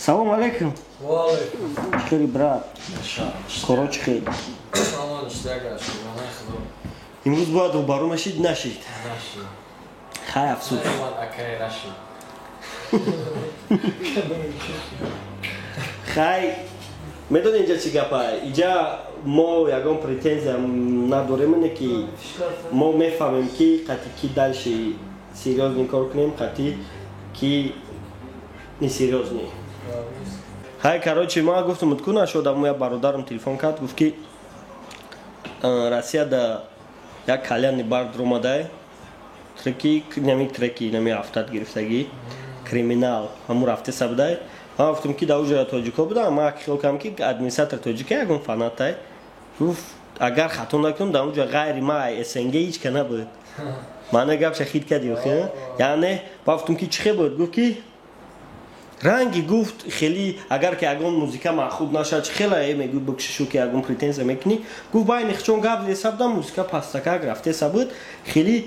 Салом алейкум. Хели, брат, коро чӣ хел? Имрӯз бояд рӯбарӯ мешид, нашид. Хай, афсӯс. Хай, медони, инҷа чӣ гапа? Иҷа мо ягон претензия надорем, ине ки мо мефаҳмем, ки қати ки дальше серьёзный кор кунем, қати ки несерьёзный. Хай, короче, ма гуфтам, ку нашуда, мо як бародарам телефон кард, гуфт, ки Россияда як кальянный бар омадай, треки нами, треки нами афтад гирифтагӣ, криминал ҳамун рафтеса будай. Ман гуфтам, ки дар уҷоя тоҷико будам. Ман хиёл кардам, ки администратор тоҷика, ягон фанатай. Гуфт, агар хато накунам, дар уҷа ғайри ма СНГ ҳеч ка набуд. Мана гапша хит кади, яъне ба гуфтам, ки чӣ хел буд? Гуфт, ки ранги, гуфт, хеле агар ки ягон музика маъхуд нашад, чӣ хела мегӯй, бикшишу, ки ягон претензия мекунӣ. Гуфт, байни чон гап зеса будам, музика пастакак рафтеса буд, хеле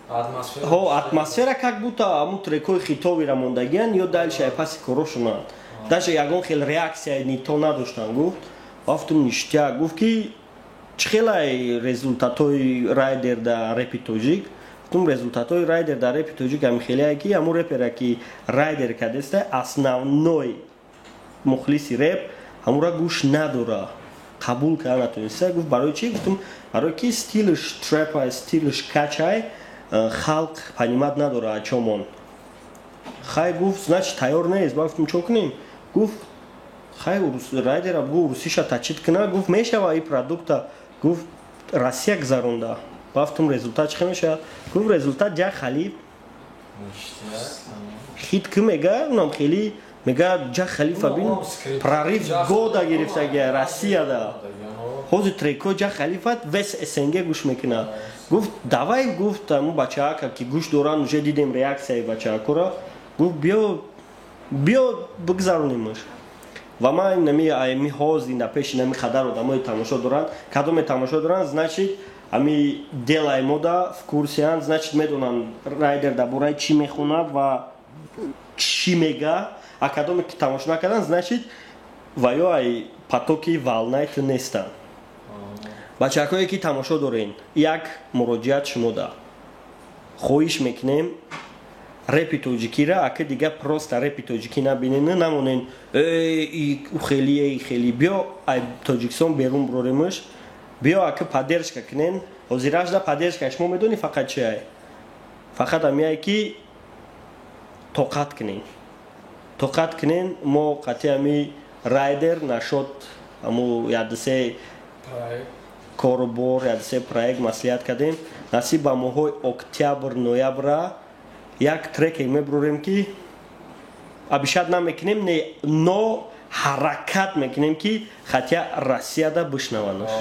ҳо атмосфера, как будто ҳамун трекҳои хитовира мондагиян ё дальше ай паси корошонанд, даже ягон хел реаксия нито надоштанд. Гуфт, гуфтум, ништяк. Гуфт, ки чӣ хелай результатҳои Райдер дар репи тоҷик? Гуфтум, результатҳои Райдер дар репи тоҷик ҳами хеле, ки ҳамун репера, ки Райдер кадеста, основной мухлиси реп ҳамура гӯш надора, қабул карда натониста. Гуфт, барои чӣ? Гуфтум, барои ки стилш трепай, стилш качай, халқ понимать надора чомон. Хай, гуфт, значит, тайёр нест. Ба гуфтум, чо кунем? Гуфт, хай, Райдера бугу, русиша тачид куна. Гуфт, мешава и продукта, гуфт, Россия гузаронда. Гуфтум, результат чӣ мешавад? Гуфт, результат Ҷа Халиф хит ки мега, унам хеле мега, Ҷа Халифа бин, прорыв года гирифтагия Россияда. Ҳозир трекҳои Ҷа Халифа весь СНГ гӯш мекунад. Гуфт, давай, гуфт, аму бачаака, ки гӯш доранд, уже дидем реаксияи бачаакора. Гуфт, биё, биё, бигзаронимаш. Ва ман нами ами ҳозир дар пеши нами қадар одамои тамошо доранд, кадоме тамошо доранд, значит, ами делаи мода в курсеанд, значит, медонанд, Райдер дар бораи чӣ мехонад ва чӣ мега. А кадоме ки тамошо накарданд, значит, ва ё ай потоки волнаи ту нестанд. Бачакое, ки тамошо дорен, як муроҷиат шумода хоҳиш мекунем: репи тоҷикира ака дига просто репи тоҷикӣ набинен, намонен хели хели. Биё, ай Тоҷикистон берун бироремш, биё, ака, поддержка кунен. Ҳозиражда поддержка шумо медонӣ фақат чи ай? Фақат амиай, ки тоқат кунен, тоқат кунен. Мо қатъи ами Райдер нашод, аму ядсе корубор, ядсе проект маслиҳат кардем. Насиб ба моҳҳои октябр, ноябра як треке мебурем, ки обещать намекунем, не, но ҳаракат мекунем, ки хотя Россияда бишнаванаш.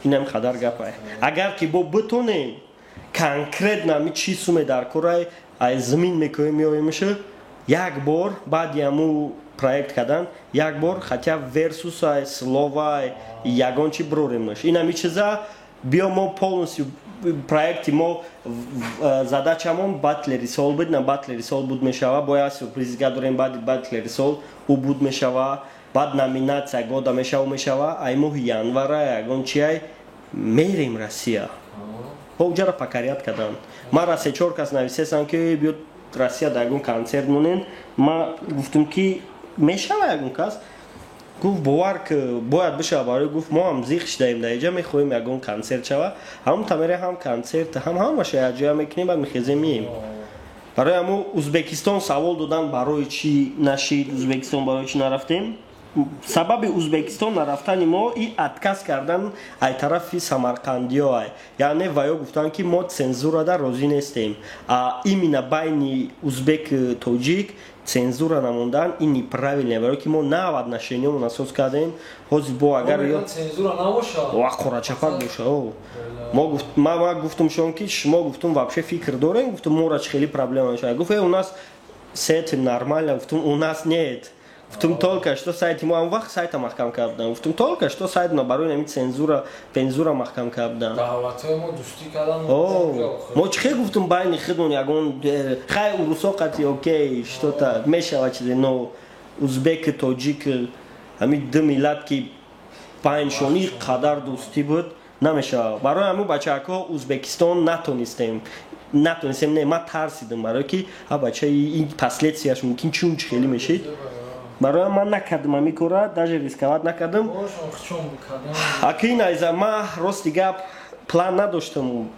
Инам қадар гапай. Агар ки бо битонем, конкретно ами чӣ суме дар корай, ай замин мекоем, меоемша як бор. Баъди ҳаму проект кардан як бор хотя версусай, словай, ягон чи бироремаш. Ин ами чиза биё, мо полностью проекти мо, задачамон батлери сол буд, на батлери сол буд мешава. Бояд сюрпризга дорем баъди батлери сол, ӯ буд мешава, баъд номинатсия года мешава, мешава. Ай моҳи январа ягон чиай мерем Россия, уҷара покорять карданд. Мара се-чор кас нависесам, ки биё Россия, дар ягон консерт монем. Ма гуфтум, ки мешава. Ягон кас гуфт, бовар ки бояд бишава. Барои, гуфт, мо ҳам зиқ шидаем дар иҷа, мехоҳем ягон консерт шава. Ҳамун тамере, ҳам консерт, ҳам ҳамаша якҷоя мекунем, баъд мехезем, мием. Барои ҳамун Узбекистон савол додан, барои чӣ нашид Узбекистон, барои чӣ нарафтем? Сабаби Узбекистон нарафтани мо и отказ кардан ай тарафи самарқандиё ай, яъне ваё гуфтанд, ки мо цензурада розӣ нестем. А именно байни узбек тоҷик цензура намондан ин неправильно, барое ки мо нав отношениямон асос кардем. Ҳозир бо агар қорачапак боша, мо ма гуфтум шон, ки шумо, гуфтум, вообще фикр дорем, гуфтум, мора чи хеле проблема мешавад. Гуфт, у нас с этим нормально. Гуфтум, у нас нет. Гуфтум, только что сайти мо, ам вақт сайта маҳкам кардан. Гуфтум, только что сайт ма барои ҳамин цензура, пензура маҳкам кардан. Давлатҳои мо дӯстӣ кардан. Мо чӣ хел гуфтум, байни худмон ягон хай урусо қати окей, что-то мешава чизе, но узбек, тоҷик, ҳамин ду миллат, ки байншон қадар дӯстӣ буд, намешава. Барои ҳамун, бачаҳако, Узбекистон натонистем. Не, ман тарсидам, барое ки ҳа бача, ин последствия ш мумкин чун чи хеле мешид. Барои ман накардам ҳамин кора, даже рисковать накардам. Аки найза, ма рости гап, план надоштам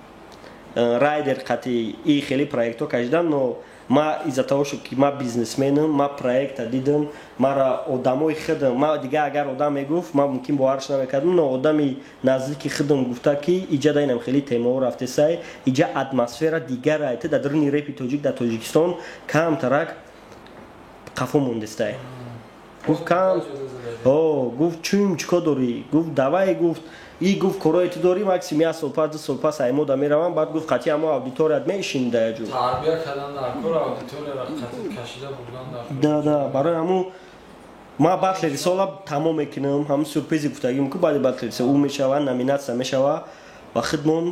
Райдер қати и хеле проектҳо кашидан, но ма из-за того, что ки ма бизнесменам, ма проекта дидам, мара одамои худам, ма дига агар одам мегуфт, ма мумкин боварш намекардам, но одами наздики худам гуфта, ки иҷа да инам хеле темао рафтесай, иҷа атмосфера дигарай, ту дар дуруни репи тоҷик дар Тоҷикистон камтарак қафо мондестай. Гуфт, кам о, гуфт, чун чӣ кор дорӣ? Гуфт, давай, гуфт, и гуфт, корое ту дорӣ, максимум як сол пас, 2 сол пас аймода меравам. Баъд гуфт, қатъи ҳамо аудиторият мешини да яҷо. Тарбия кардан дар кор, аудиторияро қатъи кашида бурдан дар кор. Да, барои ҳамун ма батлери сола тамом мекунам, ҳамун сюрпризи гуфтагим ку, баъди батлери сол ӯ мешава, номинатсия мешава ва худмон.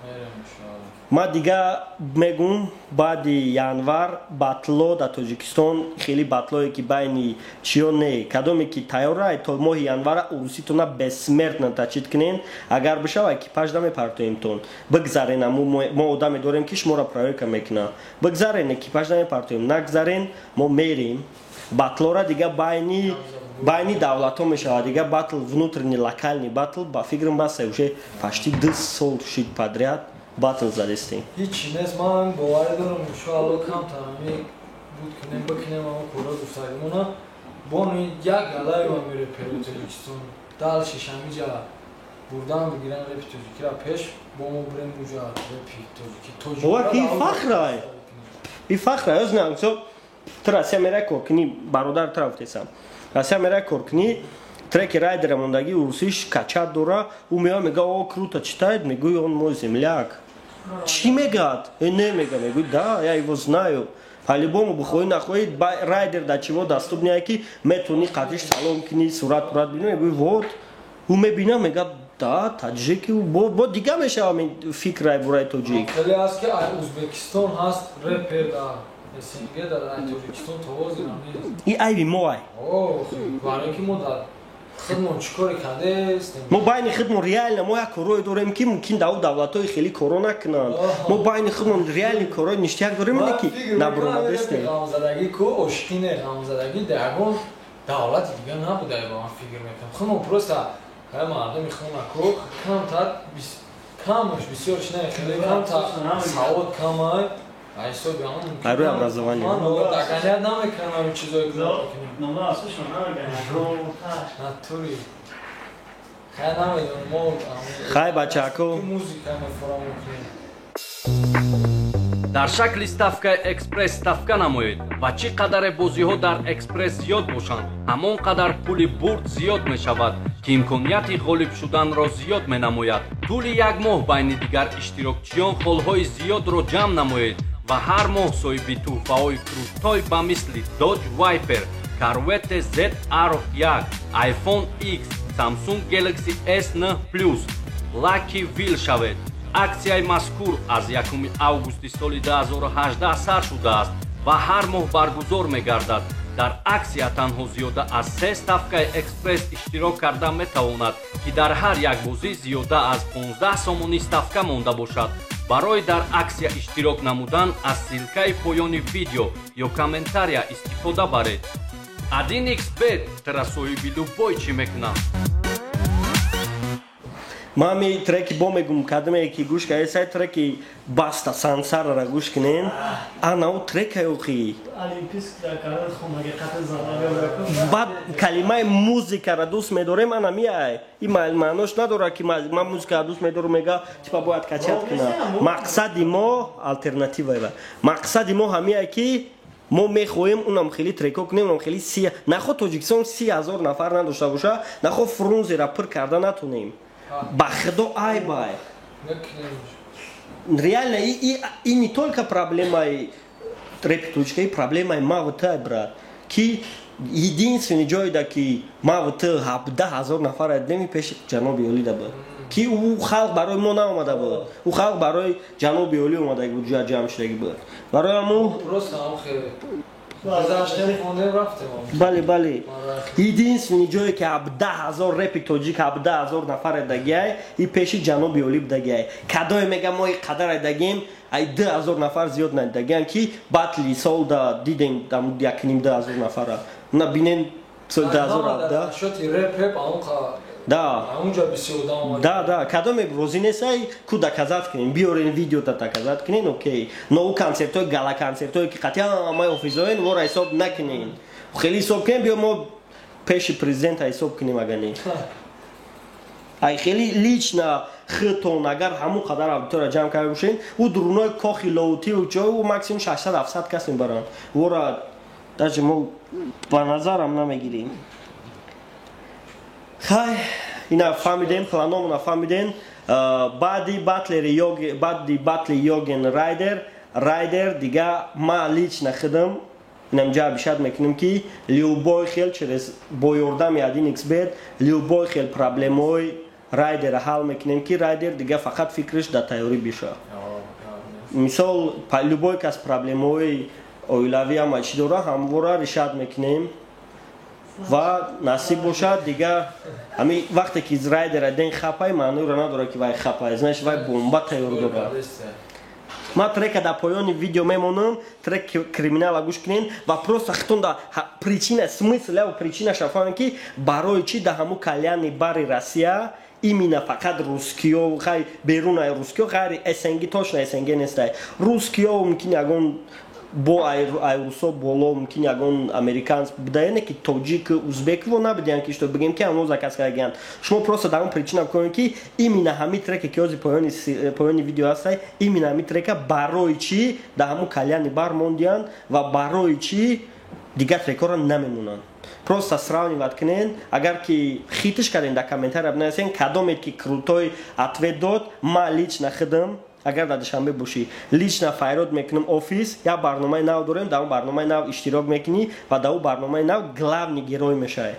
Мерем, иншоалло. Ма дига мегум, баъди январ батло дар Тоҷикистон, хеле батлое ки байни чиё не, кадоме ки тайёра, то моҳи январа уруситона бессмертно тачид кунен. Агар бишава, экипаж намепартоемтон, бигзарен. Аму мо одаме дорем, ки шуморо проверка мекуна. Бигзарен, экипаж намепартоем, нагзарен, мо мерем батлора. Дига байни давлатҳо мешавад, дига батл, внутренний локальный батл, ба фикрам, баста, уже почти 2 сол шид подряд батл задестем. Ҳичи нест, ман боварӣ дорам, иншоалло, камтар ҳами буд кунем, бикунем ҳамо кора гуфтагимона, бону як галаи ма мерепери Тоҷикистон дальше шамиҷа бурдан бигиран репи тоҷикира пеш, бо мо бурем уҷа репи тоҷики. Бовар ки фахрай, и фахрай оз на со ту Россия мерай кор кунӣ, бародар, тра гуфтесам, Россия мерай кор кунӣ, треки Райдера мондагӣ, урусиш качат дора, ӯ меояд, мега: «О, круто читает». Мегӯй: «Он мой земляк». Чӣ мегӯяд? «Э, не», мега. Мегӯй: «Да, я его знаю». По-любому, бихоҳӣ нахоҳӣ, Райдер дар чиво доступный, ки метавонӣ қатиш салом кунӣ, сурат пурат бинӣ. Мегӯй: «Вот». Ӯ мебина, мега: «Да, таҷики». Бо дига мешава фикрай бураи тоҷик. Хеле аст, ки Узбекистон ҳаст репер, дар СНГ, дар Тоҷикистон то ҳозир нест. И айби мо ай. Барои ки мо дар худмон чӣ коре кардестем? Мо байни худмон реально мо як корое дорем, ки мумкин дар давлатҳои хеле коро накунанд. Мо байни худмон реально корои ништяк дорем, ине ки набуромадестем. Ғамзадагӣ ку ошиқӣ не, ғамзадагӣ дар ягон давлати дига набуда, ба ман фикр мекунам. Худмон просто ҳай мардуми хона ку камтар, камаш бисёрш не, хеле камтар савод камай. Ҳисоби ҳамон. Ҳарӯи образование. Ман даканият намекунам ҳамин чизое ки натури. Хай, намедонам, мо Хай, бачако. музыка мефорам мекунем. Дар шакли ставкаи экспресс ставка намоед ва чӣ қадаре бозиҳо дар экспресс зиёд бошанд, ҳамон қадар пули бурд зиёд мешавад, ки имконияти ғолиб шуданро зиёд менамояд. Тӯли як моҳ байни дигар иштирокчиён холҳои зиёдро ҷамъ намоед ва ҳар моҳ соҳиби тӯҳфаҳои крутой ба мисли Dodge Viper, Corvette ZR1, iPhone X, Samsung Galaxy S9 Plus, Lucky Wheel шавед. Аксияи мазкур аз 1 августи соли 2018 сар шудааст ва ҳар моҳ баргузор мегардад. Дар аксия танҳо зиёда аз се ставкаи экспресс иштирок карда метавонад, ки дар ҳар як бозӣ зиёда аз 15 сомонӣ ставка монда бошад. Барои дар аксия иштирок намудан аз ссылка и поёни видео ё комментария истифода баред. 1xBet тра соҳиби любой чӣ мекунад. Мами треки бо мегум, кадаме ки гӯш кардесай, треки Баста Сансарара гӯш кунен, ана ӯ трека ёхи. Баъд калимаи музикара дӯст медорем, ана миай, и маънош надорад, ки ман музикара дӯст медорам, мега, типа бояд качать кунам. Мақсади мо алтернатива, мақсади мо ҳамиае, ки мо мехоҳем унам хеле треко кунем, унам хеле си нахо Тоҷикистон 30 000 нафар надошта боша, нахо Фрунзера пур карда натонем. Ба худо, айбай, реально и не только проблемаи репи тоҷика, и проблемаи ма ва тай, брат, ки Единственный ҷойда, ки ма ту 17 000 нафар дидем, пеши ҷаноби олида буд, ки ӯ халқ барои мо наомада буд, ӯ халқ барои ҷаноби олӣ омадаги буд, ҷоя ҷамъ шудаги буд барои ҳаму. Бале, единственный ҷое, ки 17 000 репи тоҷик, 17 000 нафар дагиай, и пеши ҷаноби олӣ будагиай. Кадое мега, мо и қадар дагем, ай 2000 нафар зиёд надидагиан, ки батли солда дидем 1,5-2000 нафара. На бинен, соли 2017. Да, да, кадоме розӣ нестай, ку доказать кунем, биёрен видеота, доказать кунен, окей. Но ӯ концертҳои, гала концертҳое, ки қатъиян ҳамаи офизоен, моро ҳисоб накунен. Хеле ҳисоб кунем, биё, мо пеши президента ҳисоб кунем. Агар не, ай хеле лично худтон, агар ҳамон қадар аудитория ҷамъ карда бошен, ӯ дурунои кохи Лоутиву ҷой, ӯ максимум 600-700 кас мебаранд, ӯра даже мо ба назарам намегирем. Хай, ина фаҳмидем, планомона фаҳмидем. Баъди батлери, баъди батли Йоген, Райдер, дига ма лично худам инамҷа обещать мекунем, ки любой хел через бо ёрдами 1xBet любой хел проблемаҳои Райдера ҳал мекунем, ки Райдер дига фақат фикриш дар тайёрӣ биша. Мисол, любой кас проблемаҳои оилавӣ, ҳама чӣ дора, ҳамвора решать мекунем ва насиб бошад. Дига ҳами вақте ки Райдера ден хапай, маъноиро надорад, ки вай хапай, значит, вай бомба тайёр дорад. Ман трека дар поёни видео мемонам, трек Криминала гӯш кунен ва просто хитон да причина, смысл ё причинаша фаҳмем, ки барои чӣ да ҳамун кальянный бари Россия именно фақат русскиё, хай, берунаи русскиё, ғайри СНГ, точно СНГ нестай, русскиё, мумкин ягон бо ай русо боло, мумкин ягон американц будаене, ки тоҷик, узбекво набудиян, ки что бигем, ки ҳамон заказ кардагиянд. Шумо просто дар он причина бикунед, ки именно ҳами треке, ки ҳози поёни видео ҳастай, именно ҳами трека барои чӣ дар ҳамун кальянный бар мондиянд ва барои чӣ дигар трекҳоро намемонанд. Просто сравнивать кунен. Агар ки хитиш кардем, дар комментария бинависен, кадомед ки крутой ответ дод. Ма лично худам, агар дар Душанбе бошӣ, лично файрод мекунем офис, як барномаи нав дорем, дар он барномаи нав иштирок мекунӣ ва дар он барномаи нав главный герой мешавӣ.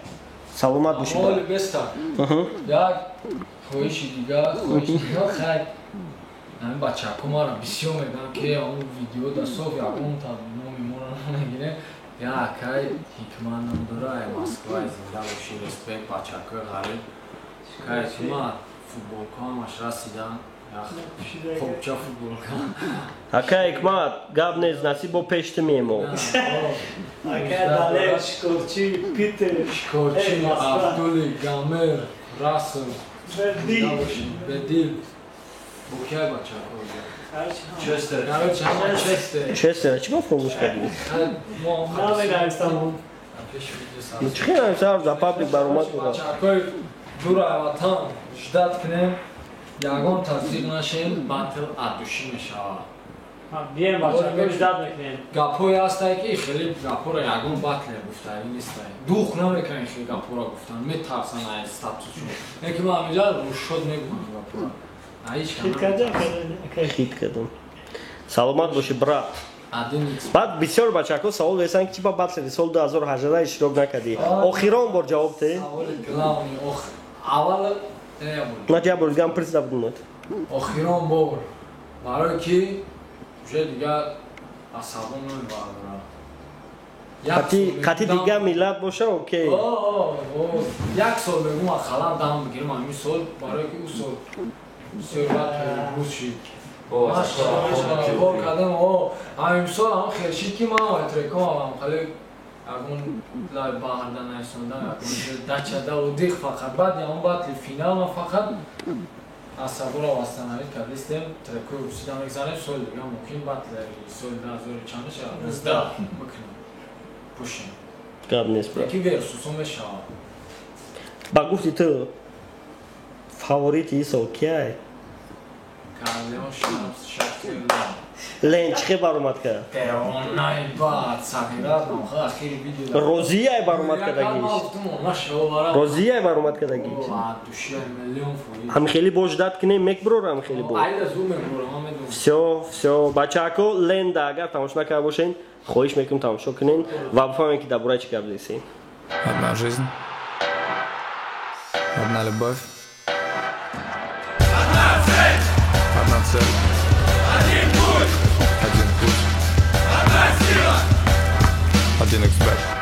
Саломат бошӣ. Як хоҳиши дигар, хоҳиши дигар. Хай, ҳамин бачаҳко мара бисёр мегӯянд, ки он видео да соф ягон та номи моро намегирем. Як акай Ҳикмат ном дора, ай Москва, зинда бошӣ, респект, бачакои ғариб. Кай Ҳикмат, футболка ҳамаш расидан. Хобча, футболка. Ака Ҳикмат, гап нест, насиб, бо пешти мемо. Ака Далер, Шикорчи, Питер. Шикорчи, Абдули, Гамер, Расл, Бедил. Бокяй бачако. Честер. Короче, ҳама Честер. Честер, чӣ ма фромӯш кардӣ? Чӣ хел за паблик баромад дорад? Бачакои дура ватан, ждать кунем, ягон тасдиқ нашем, батл аддушӣ мешавад. Бием, бачако, ждать мекунем. Гапҳое ҳастае, ки хеле гапҳоро ягон батле гуфтаи нестае, дух намекунем, хеле гапҳоро гуфтан метарсан ай статусшон. Не ки ман ҳаминҷа рӯшод мегӯям гапҳоро. Хит кардам. Саломат бошӣ, брат. Баъд бисёр бачаҳо савол дорестанд, ки чи ба батлери соли 2018 иштирок накардӣ. Охирон бор ҷавоб те. На, як бор дигам присда будумад. Охирон бор барое ки уже дигар асабон намебардорам. Қати дига миллат боша, окей. Як сол мегум, ақаллан дам бигирам ҳамин сол, барое ки ӯ сол бисёр бад рӯз шид. Кор кардам, ҳамин сол ҳам хел шид, ки ман треком хеле ягон лай баҳрда наисондан, ягон дачада одиқ фақат. Баъди ҳамон батли финал ман фақат асаборо восстановить кардистем, трекои русида мегзанем. Соли дига мумкин батли соли дуҳазору чанд мешавад, 19 бикунем, пушем. Гап нест, брат. Яки версусо мешавад. Ба гуфти ту, фаворити ин сол кияй? Карлеон Шарт. Лен чӣ хел баромад кард? Розияй баромад кардагиш, розияй баромад кардагиш. Ҳами хеле бо ждать кунем, мекбурора ҳами хеле бо. Всё, всё, бачако, Ленда агар тамошо накарда бошен, хоҳиш мекунем, тамошо кунен ва бифаҳмем, ки дар бораи чӣ гап зесем. Одна жизнь, одна любовь, одна цель, одна цель, один путь, один путь, одна сила, один эксперт.